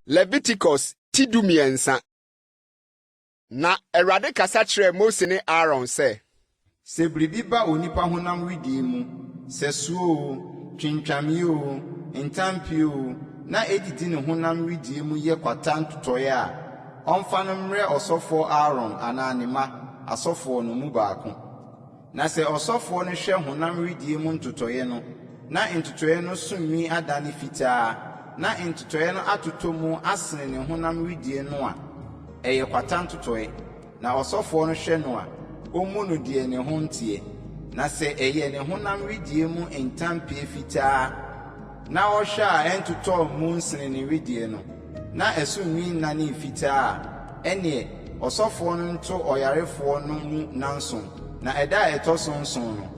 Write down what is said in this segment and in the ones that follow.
Leviticus ti 13. Na Awurade kasa kyerɛɛ Mose ne Aaron sɛ. Sɛ biribi ba onipa honam wedeɛ mu, sɛ soɔ oo, twintwameeɛ oo, ntampeɛ oo, na ɛdidi ne honam wedeɛ mu yɛ kwata ntotɔeɛ a, ɔmfa no mmrɛ ɔsɔfoɔ Aaron anaa ne mma, asɔfoɔ no, mu baako. Na sɛ ɔsɔfoɔ no hwɛ honam wedeɛ mu ntotɔeɛ no, na ntotɔeɛ no so nwi adane fitaa, na ntotɔeɛ no atotɔ mu asene ne honam wedeɛ no a, ɛyɛ kwata ntotɔeɛ. Na ɔsɔfoɔ no hwɛ no a, ɔmmu no deɛ ne ho nteɛ. Na sɛ ɛyɛ ne honam wedeɛ mu ntampeɛ fitaa, na ɔhwɛ a ɛntotɔɔ mu nsene ne wedeɛ no, na ɛso nwi nnanee fitaa a, ɛnneɛ, ɔsɔfoɔ no nto ɔyarefoɔ no mu nnanson, na ɛda a ɛtɔ so nson no,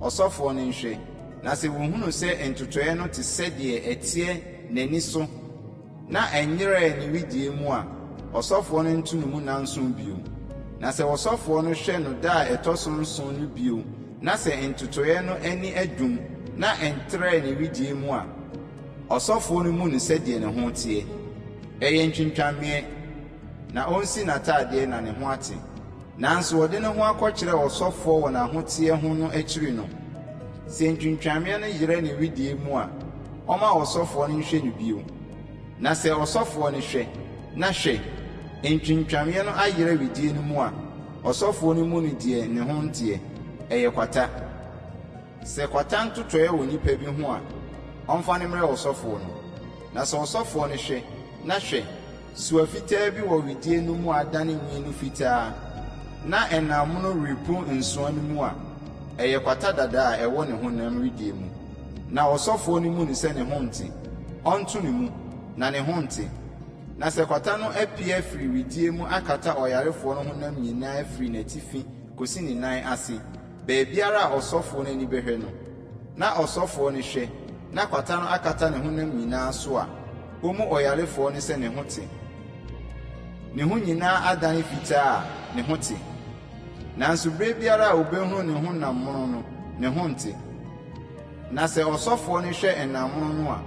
ɔsɔfoɔ no nhwɛ, na sɛ wɔhunu sɛ ntotɔeɛ no te sɛdeɛ ɛteɛ n'ani so na ɛnyerɛɛ ne wedeɛ mu a, ɔsɔfoɔ no nto no mu nnanson bio. Na sɛ ɔsɔfoɔ no hwɛ no da a ɛtɔ so nson no bio na sɛ ntotɔeɛ no ani adum na ɛntrɛɛ ne wedeɛ mu a, ɔsɔfoɔ no mmu no sɛdeɛ ne ho teɛ. Ɛyɛ ntwintwameeɛ, na ɔnsi n'atadeɛ na ne ho ate. Nanso ɔde ne ho akɔkyerɛ ɔsɔfoɔ wɔ n'ahoteɛ ho no akyiri no, sɛ ntwintwameeɛ no yerɛ ne wedeɛ mu a, ɔmma ɔsɔfoɔ no nhwɛ no bio. Na sɛ ɔsɔfoɔ no hwɛ, na hwɛ, ntwintwameeɛ no ayerɛ wedeɛ no mu a, ɔsɔfoɔ no mmu no deɛ ne ho nteɛ, ɛyɛ kwata. Sɛ kwata ntotɔeɛ wɔ nipa bi ho a, ɔmfa no mmrɛ ɔsɔfoɔ no. Na sɛ ɔsɔfoɔ no hwɛ, na hwɛ, soa fitaa bi wɔ wedeɛ no mu a adane nwi no fitaa, na ɛnam mono repu nsoa no mu a, ɛyɛ kwata dada a ɛwɔ ne honam wedeɛ mu. Na ɔsɔfoɔ no mmu no sɛ ne ho nte, ɔnto no mu, na ne ho nte. Na sɛ kwata no apue afiri wedeɛ mu akata ɔyarefoɔ no honam nyinaa firi n'atifi kɔsi ne nan ase, Baabiara a ɔsɔfoɔ no ani bɛhwɛ no, na ɔsɔfoɔ no hwɛ na kwata no akata ne honam nyinaa so a, ɔmmu ɔyarefoɔ no sɛ ne ho te. Ne ho nyinaa adane fitaa a, ne ho te. Nanso berɛ biara a ɔbɛhunu ne ho nam mono no, ne ho nte. Na sɛ ɔsɔfoɔ no hwɛ nam mono no a,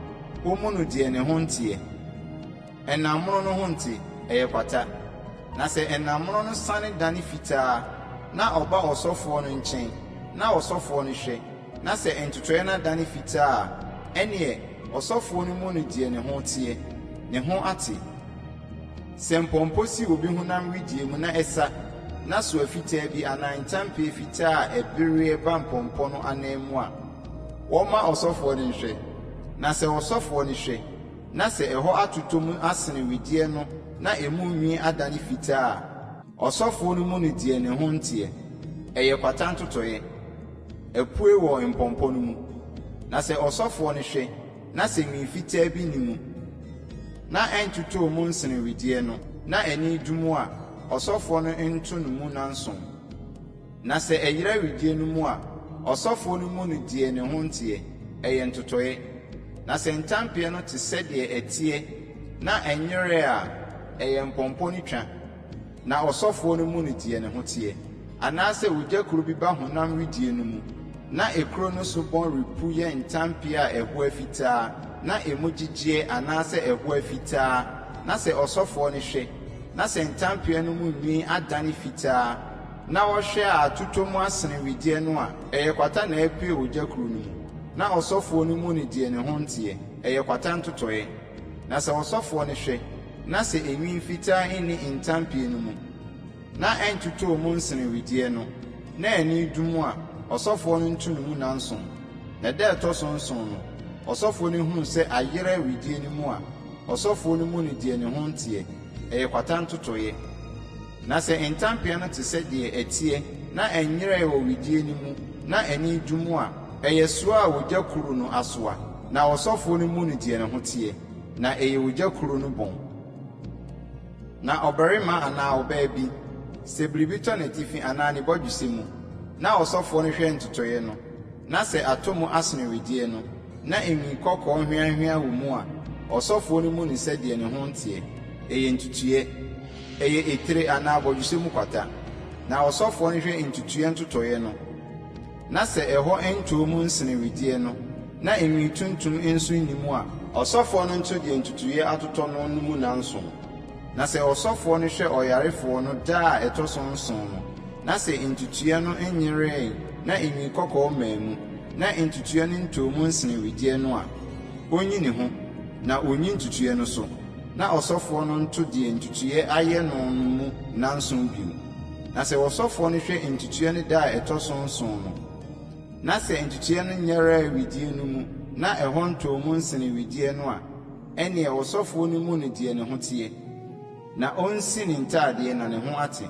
ɔmmu no deɛ ne ho nteɛ. Ɛnam mono no ho nte, ɛyɛ kwata. Na sɛ ɛnam mono no sane dane fitaa na ɔba ɔsɔfoɔ no nkyɛn na ɔsɔfoɔ no hwɛ, na sɛ ntotɔeɛ no adane fitaa a, ɛnneɛ ɔsɔfoɔ no mmu no deɛ ne ho teɛ, ne ho ate. Sɛ mpɔmpɔ si obi honam wedeɛ mu na ɛsa, na soa fitaa bi anaa ntampee fitaa a ɛbereɛ ba mpɔmpɔ no ananmu a, wɔmma ɔsɔfoɔ no nhwɛ. Na sɛ ɔsɔfoɔ no hwɛ, na sɛ ɛhɔ atotɔ mu asene wedeɛ no na emu nwi adane fitaa a, ɔsɔfoɔ no mmu no deɛ ne ho nteɛ, ɛyɛ kwata ntotɔeɛ, apue wɔ mpɔmpɔ no mu. Na sɛ ɔsɔfoɔ no hwɛ, na sɛ nwi fitaa bi nni mu, na ɛntotɔɔ mu nsene wedeɛ no, na ani dum a, ɔsɔfoɔ no nto no mu nnanson. Na sɛ ɛyera wedeɛ no mu a, ɔsɔfoɔ no mmu no deɛ ne ho nteɛ, ɛyɛ ntotɔeɛ. Na sɛ ntampeɛ no te sɛdeɛ ɛteɛ na ɛnyerɛɛ a, ɛyɛ mpɔmpɔ no twa, na ɔsɔfoɔ no mmu no deɛ ne ho teɛ. Anaasɛ ogya kuro bi ba honam wedeɛ no mu, na ekuro no so bɔn repu yɛ ntampeɛ a ɛhoa fitaa na emu gyegyeɛ anaasɛ ɛhoa fitaa, na sɛ ɔsɔfoɔ no hwɛ, na sɛ ntampeɛ no mu nwi adane fitaa, na ɔhwɛ a atotɔ mu asene wedeɛ no a, ɛyɛ kwata na apue ogya kuro no mu, na ɔsɔfoɔ no mmu no deɛ ne ho nteɛ, ɛyɛ kwata ntotɔeɛ. Na sɛ ɔsɔfoɔ no hwɛ, na sɛ enwi fitaa nni ntampeɛ no mu, na ɛntotɔɔ mu nsene wedeɛ no, na ani dum a, ɔsɔfoɔ no nto no mu nnanson. Na da a ɛtɔ so nson no, ɔsɔfoɔ no hunu sɛ ayerɛ wedeɛ no mu a, ɔsɔfoɔ no mmu no deɛ ne ho nteɛ, ɛyɛ kwata ntotɔeɛ. Na sɛ ntampeɛ no te sɛ deɛ ɛteɛ na ɛnyerɛɛ wɔ wedeɛ no mu na ani dum a, ɛyɛ soa a ogya kuro no asoa, na ɔsɔfoɔ no mmu no deɛ ne ho teɛ, na ɛyɛ ogya kuro no bɔn. Na ɔbarima anaa ɔbaa bi, sɛ biribi tɔ n'atifi anaa ne bɔdwesɛ mu, na ɔsɔfoɔ no hwɛ ntotɔeɛ no, na sɛ atɔ mu asene wedeɛ no, na enwi kɔkɔɔ hweanhweaa wɔ mu a, ɔsɔfoɔ no mmu no sɛ deɛ ne ho nteɛ, ɛyɛ ntutuiɛ. Ɛyɛ etire anaa abɔdwesɛ mu kwata. Na ɔsɔfoɔ no hwɛ ntutuiɛ ntotɔeɛ no, na sɛ ɛhɔ ntɔɔ mu nsene wedeɛ no, na enwi tuntum nso nni mu a, Ɔsɔfoɔ no nto deɛ ntutuiɛ atotɔ no no mu nnanson. Na sɛ ɔsɔfoɔ no hwɛ ɔyarefoɔ no da a ɛtɔ so nson no, na sɛ ntutuiɛ no nyerɛe na enwi kɔkɔɔ mmaa mu, na ntutuiɛ no ntɔɔ mu nsenee wedeɛ no a, ɔnyi ne ho, na ɔnyi ntutuiɛ no so, na ɔsɔfoɔ no nto deɛ ntutuiɛ ayɛ no no mu nnanson bio. Na sɛ ɔsɔfoɔ no hwɛ ntutuiɛ no da a ɛtɔ so nson no, na sɛ ntutuiɛ no nyerɛɛ wedeɛ no mu na ɛhɔ ntɔɔ mu nsenee wedeɛ no a, ɛnneɛ ɔsɔfoɔ no mmu no deɛ ne ho teɛ, na ɔnsi ne ntadeɛ na ne ho ate.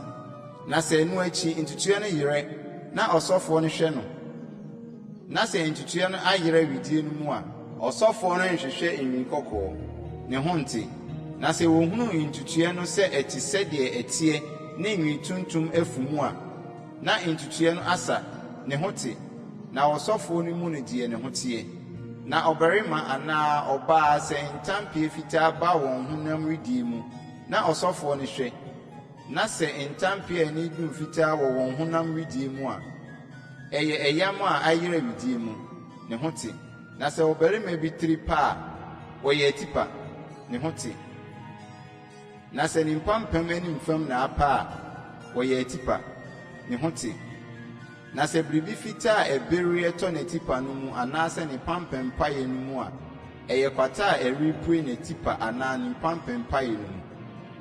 Na sɛ ɛno akyi ntutuiɛ no yerɛ na ɔsɔfoɔ no hwɛ no, na sɛ ntutuiɛ no ayerɛ wedeɛ no mu a, ɔsɔfoɔ no nhwehwɛ enwi kɔkɔɔ, ne ho nte. Na sɛ wɔhunu ntutuiɛ no sɛ ɛte sɛdeɛ ɛteɛ ne nwi tuntum afu mu a, na ntutuiɛ no asa, ne ho te, na ɔsɔfoɔ no mmu no deɛ ne ho teɛ. Na ɔbarima anaa ɔbaa sɛ ntampeɛ fitaa ba wɔn honam wedeɛ mu, na ɔsɔfoɔ no hwɛ, na sɛ ntampeɛ a ani dum fitaa wɔ wɔn honam wedeɛ mu a, ɛyɛ ɛyam a ayera wedeɛ mu, ne ho te. Na sɛ ɔbarima bi tiri pa a, ɔyɛ atipa, ne ho te. Na sɛ ne mpampam anim fam na apa a, ɔyɛ atipa, ne ho te. Na sɛ biribi fitaa a ɛbereɛ tɔ n'atipa no mu anaasɛ ne mpampam paeɛ no mu a, ɛyɛ kwata a ɛrepue n'atipa anaa ne mpampam paeɛ no mu.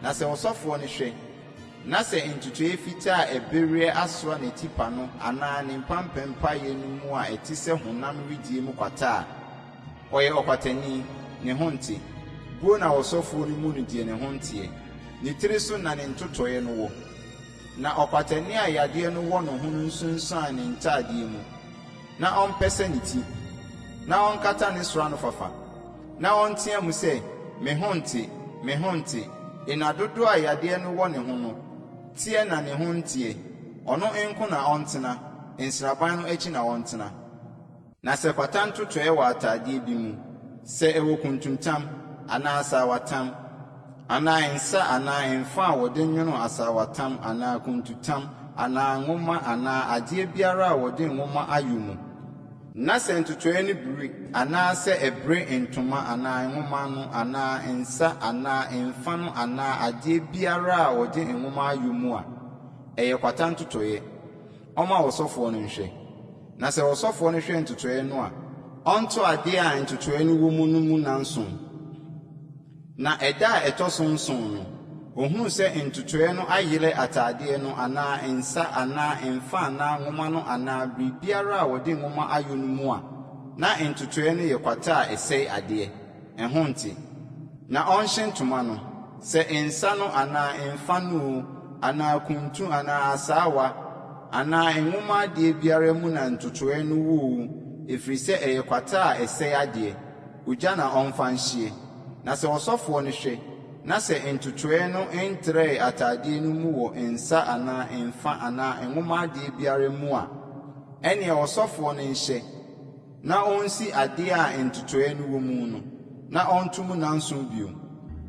Na sɛ ɔsɔfoɔ no hwɛ, na sɛ ntotoeɛ fitaa a ɛbereɛ asoa n'atipa no anaa ne mpampam paeɛ no mu a ɛte sɛ honam wedeɛ mu kwata a, Ɔyɛ ɔkwatani, ne ho nte. Buo na ɔsɔfoɔ no mu no deɛ ne ho nteɛ. Ne tiri so na ne ntotɔeɛ no wɔ. Na ɔkwatani a yadeɛ no wɔ ne ho no nsunsuan ne ntadeɛ mu, na ɔmpɛsɛ ne ti, na ɔnkata ne soro anofafa, na ɔntea mu sɛ, Me ho nte, me ho nte. Nna dodoɔ a yadeɛ no wɔ ne ho no, teɛ na ne ho nteɛ. Ɔno nko na ɔntena, nsraban no akyi na ɔntena. Na sɛ kwata ntotɔeɛ wɔ atadeɛ bi mu, sɛ ɛwɔ kuntuntam, anaa asaawatam, anaa nsa anaa mfa a wɔde nwono asaawatam anaa kuntutam anaa nwoma anaa adeɛ biara a wɔde nwoma ayɔ mu, na sɛ ntotɔeɛ no biri anaasɛ ɛbere ntoma anaa nwoma no anaa nsa anaa mfa no anaa adeɛ biara a wɔde nwoma ayɔ mu a, ɛyɛ kwata ntotɔeɛ. Ɔmma ɔsɔfoɔ no nhwɛ. Na sɛ ɔsɔfoɔ no hwɛ ntotoeɛ no a, ɔnto adeɛ a ntotoeɛ no wɔ mu no mu nnanson. Na ɛda a ɛtɔ so nson no, ɔhunu sɛ ntotoeɛ no ayerɛ atadeɛ no anaa nsa anaa mfa anaa nwoma no anaa biribiara a wɔde nwoma ayɔ no mu a, na ntotoeɛ no yɛ kwata a ɛsɛe adeɛ. Ɛho nte. Na ɔnhye ntoma no, sɛ nsa no anaa mfa no oo, anaa kuntu anaa asaawa, anaa nwoma adeɛ biara mu na ntotoeɛ no wɔ oo, ɛfiri sɛ ɛyɛ kwata a ɛsɛe adeɛ, ogya na ɔmfa nhyeɛ. Na sɛ ɔsɔfoɔ no hwɛ, na sɛ ntotoeɛ no ntrɛɛ atadeɛ no mu wɔ nsa anaa mfa anaa nwoma adeɛ biara mu a, ɛnneɛ ɔsɔfoɔ no nhyɛ, Na ɔnsi adeɛ a ntotoeɛ no wɔ mu no, na ɔnto mu nnanson bio.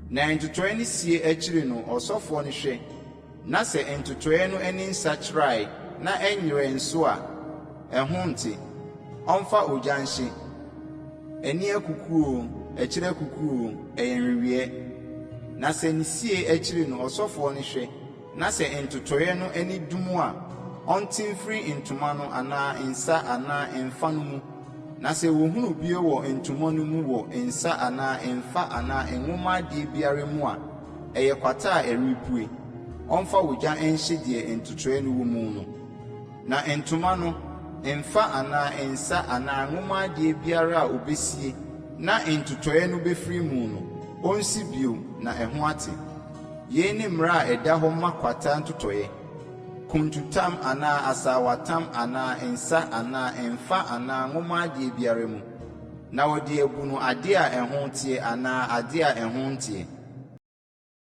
Na ntotoeɛ no sie akyiri no ɔsɔfoɔ no hwɛ, na sɛ ntotoeɛ no ani nsakyerae na ɛnyerɛɛ nso a, ɛho nte. Ɔmfa ogya nhye, ani akukuo oo, akyire akukuo oo, ɛyɛ nweweɛ. Na sɛ ne sie akyiri no ɔsɔfoɔ no hwɛ, Na sɛ ntotɔeɛ no ani dum a, ɔnte mfiri ntoma no anaa nsa anaa mfa no mu. Na sɛ wɔhunu bio wɔ ntoma no mu wɔ nsa anaa mfa anaa nwoma adeɛ biara mu a, ɛyɛ kwata a ɛrepue. Ɔmfa ogya nhye deɛ ntotɔeɛ no wɔ mu no. Na ntoma no, mfa anaa nsa anaa nwoma adeɛ biara a ɔbɛsie na ntotɔeɛ no bɛfiri mu no, ɔnsi bio na ɛho ate. Yei ne mmara a ɛda hɔ ma kwata ntotɔeɛ, kuntutam anaa asaawatam anaa nsa anaa mfa anaa nwoma adeɛ biara mu, na wɔde abu no adeɛ a ɛho teɛ anaa adeɛ a ɛho nteɛ.